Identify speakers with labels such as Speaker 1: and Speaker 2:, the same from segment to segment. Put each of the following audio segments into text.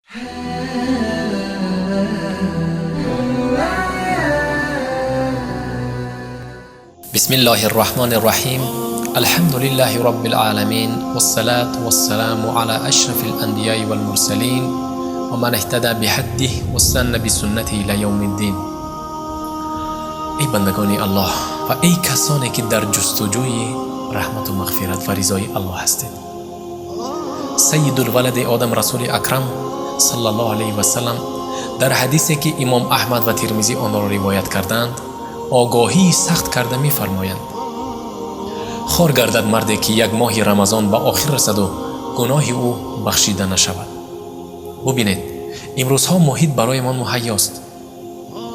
Speaker 1: بسم الله الرحمن الرحيم. الحمد لله رب العالمين، والصلاة والسلام على أشرف الأنبياء والمرسلين ومن اهتدى بهديه واستنى بسنته إلى يوم الدين. Эй бандагони Аллоҳ ва эй касоне ки дар ҷустуҷӯи раҳмату мағфират ва ризои Аллоҳ ҳастед, Сайидулвалади Одам, Расули Акрам саллаллоҳу алайҳи васалам дар ҳадисе, ки Имом Аҳмад ва Тирмизӣ онро ривоят кардаанд, огоҳии сахт карда мефармоянд: хор гардад марде, ки як моҳи Рамазон ба охир расаду гуноҳи ӯ бахшида нашавад. Бубинед, имрӯзҳо муҳит бароямон муҳайёст.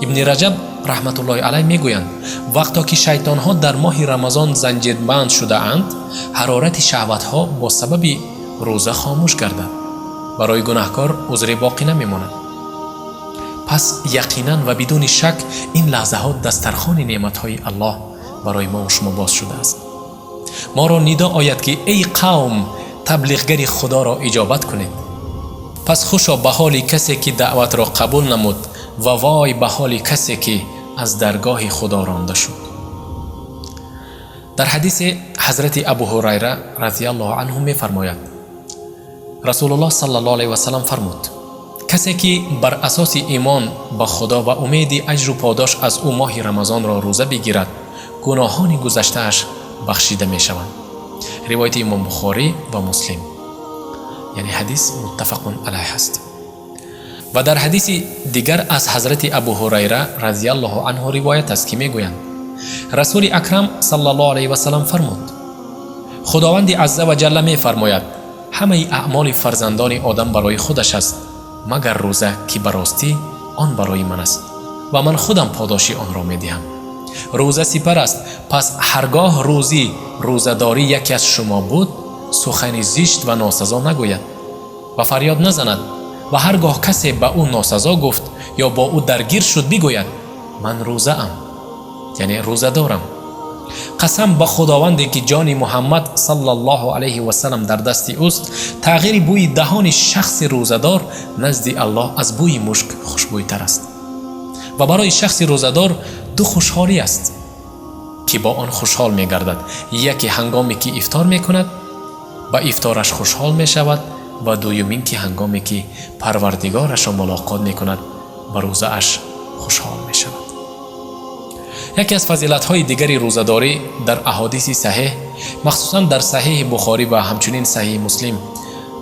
Speaker 1: Ибни Раҷаб раҳматуллоҳи алайҳ мегӯянд: вақто ки шайтонҳо дар моҳи Рамазон занҷирбанд шудаанд, ҳарорати шаҳватҳо бо сабаби рӯза хомӯш гардад, барои гунаҳкор узре боқӣ намемонад. Пас яқинан ва бидуни шак ин лаҳзаҳо дастархони неъматҳои Аллоҳ барои мо шумо боз шудааст. Моро нидо ояд, ки эй қавм, таблиғгари Худоро иҷобат кунед. Пас хушо ба ҳоли касе, ки даъватро қабул намуд, ва вой ба ҳоли касе, ки аз даргоҳи Худо ронда шуд. Дар ҳадисе ҳазрати Абу Ҳурайра разиаллоҳу анҳу мефармояд: Расулуллоҳ саллаллоҳу алайҳи васалам фармуд: касе ки бар асоси имон ба Худо ва умеди аҷру подош аз ӯ моҳи Рамазонро рӯза бигирад, гуноҳони гузаштааш бахшида мешаванд. Ривояти Имом Бухорӣ ва Муслим, яъне ҳадис муттафақун алайҳ аст. Ва дар ҳадиси дигар аз ҳазрати Абу Ҳурайра разиаллоҳу анҳу ривоят аст, ки мегӯянд: Расули Акрам саллаллоҳу алайҳи васалам фармуд: Худованди азза ва ҷалла мефармояд: ҳамаи аъмоли фарзандони Одам барои худаш аст, магар рӯза, ки ба ростӣ он барои ман аст ва ман худам подоши онро медиҳам. Рӯза сипар аст, пас ҳаргоҳ рӯзӣ рӯзадорӣ яке аз шумо буд, сухани зишт ва носазо нагӯяд ва фарёд назанад, ва ҳар гоҳ касе ба ӯ носазо гуфт ё бо ӯ даргир шуд, бигӯяд: ман рӯзаам, яъне рӯза дорам. Қасам ба Худованде, ки ҷони Муҳаммад саллаллоҳу алайҳи васалам дар дасти ӯст, тағйири бӯи даҳони шахси рӯзадор назди Аллоҳ аз бӯи мушк хушбӯйтар аст. Ва барои шахси рӯзадор ду хушҳолӣ аст, ки бо он хушҳол мегардад: яке ҳангоме ки ифтор мекунад, ба ифтораш хушҳол мешавад, ва дуюмин ки ҳангоме ки Парвардигорашро мулоқот мекунад, ба рӯзааш хушҳол мешавад. Яке аз фазилатҳои дигари рӯзадорӣ дар аҳодиси саҳеҳ, махсусан дар Саҳеҳи Бухорӣ ва ҳамчунин Саҳеҳи Муслим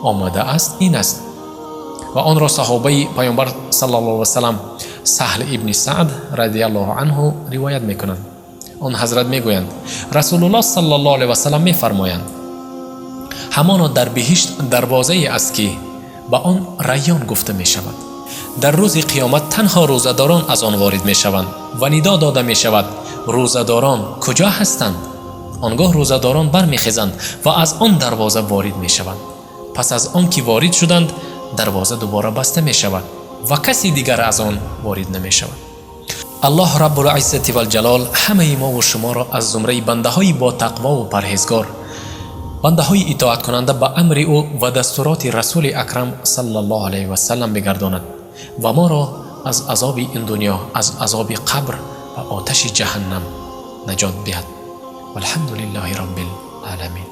Speaker 1: омадааст, ин аст ва онро саҳобаи Паёмбар саллаллоҳу васалам Саҳл ибни Саъд радиаллоҳу анҳу ривоят мекунанд. Он ҳазрат мегӯянд: Расулуллоҳ саллаллоҳу алайҳи васалам мефармоянд: ҳамоно дар биҳишт дарвозае аст, ки ба он Райён гуфта мешавад. Дар рӯзи қиёмат танҳо рӯзадорон аз он ворид мешаванд ва нидо дода мешавад: рӯзадорон куҷо ҳастанд? Он гоҳ рӯзадорон бармехезанд ва аз он дарвоза ворид мешаванд. Пас аз он ки ворид шуданд, дарвоза дубора баста мешавад ва каси дигар аз он ворид намешавад. Аллоҳ Раббулиззати валҷалол ҳамаи мову шуморо аз зумраи бандаҳои ботақвову парҳезгор, бандаҳои итоаткунанда ба амри ӯ ва дастуроти Расули Акрам саллаллоҳу алайҳи васалам бигардонад ва моро аз азоби ин дунё, аз азоби қабр ва оташи ҷаҳаннам наҷот диҳад. Валҳамду лиллаҳи роббил оламин.